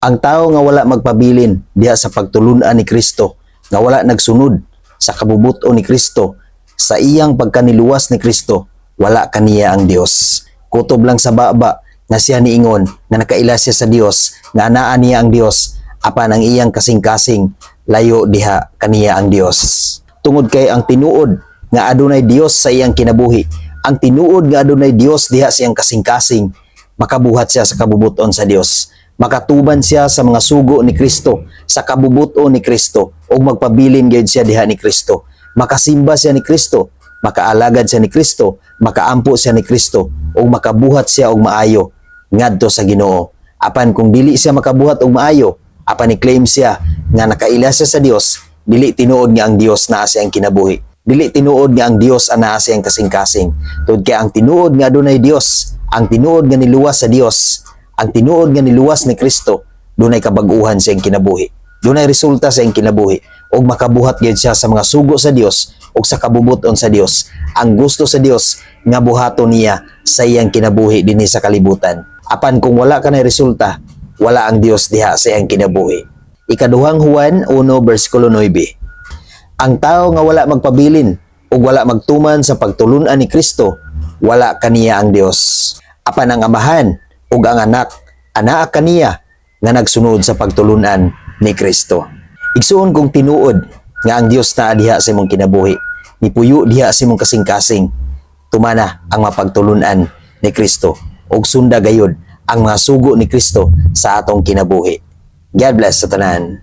Ang tao nga wala magpabilin diha sa pagtulunan ni Kristo, nga wala nagsunod sa kabubuton ni Kristo, sa iyang pagkaniluwas ni Kristo, wala kaniya ang Dios. Kutob lang sa baba nga siya niingon nga nakaila siya sa Dios, nga anaa niya ang Dios, apan ang iyang kasing-kasing layo diha kaniya ang Dios. Tungod kay ang tinuod nga adunay Dios sa iyang kinabuhi, ang tinuod nga adunay Dios diha sa iyang kasing-kasing, makabuhat siya sa kabubuton sa Dios. Makatuban siya sa mga sugo ni Kristo, sa kabubuton ni Kristo, ug magpabilin gyud siya diha ni Kristo. Makasimba siya ni Kristo, makaalagad siya ni Kristo, makaampo siya ni Kristo, ug makabuhat siya og maayo ngadto sa Ginoo. Apan kung dili siya makabuhat og maayo, apan ni-claim siya nga nakaila siya sa Dios, dili tinuod nga ang Dios naa sa iyang kinabuhi. Dili tinuod nga ang Dios ang naa sa iyang kasing-kasing. Tungod kay ang tinuod nga adunay Dios, ang tinuod nga niluwas sa Dios, ang tinuod nga niluwas ni Kristo, dunay kabag-uhan sa iyang kinabuhi. Dunay resulta sa iyang kinabuhi ug makabuhat gyud siya sa mga sugo sa Dios ug sa kabubuton sa Dios. Ang gusto sa Dios nga buhaton niya sa iyang kinabuhi dinhi sa kalibutan. Apan kung wala kanay resulta, wala ang Dios diha sa iyang kinabuhi. Ikaduhang Juan 1 versikulo 9. Ang tao nga wala magpabilin ug wala magtuman sa pagtulunan ni Kristo, wala kaniya ang Dios. Apan ang Amahan ug ang Anak anaa kaniya nga nagsunod sa pagtulunan ni Kristo. Igsuon, kung tinuod nga ang Dios naa diha sa imong kinabuhi, nipuyo diha sa imong kasing-kasing, tumana ang mapagtulunan ni Kristo ug sunda gayud ang mga sugo ni Kristo sa atong kinabuhi. God bless sa tanan.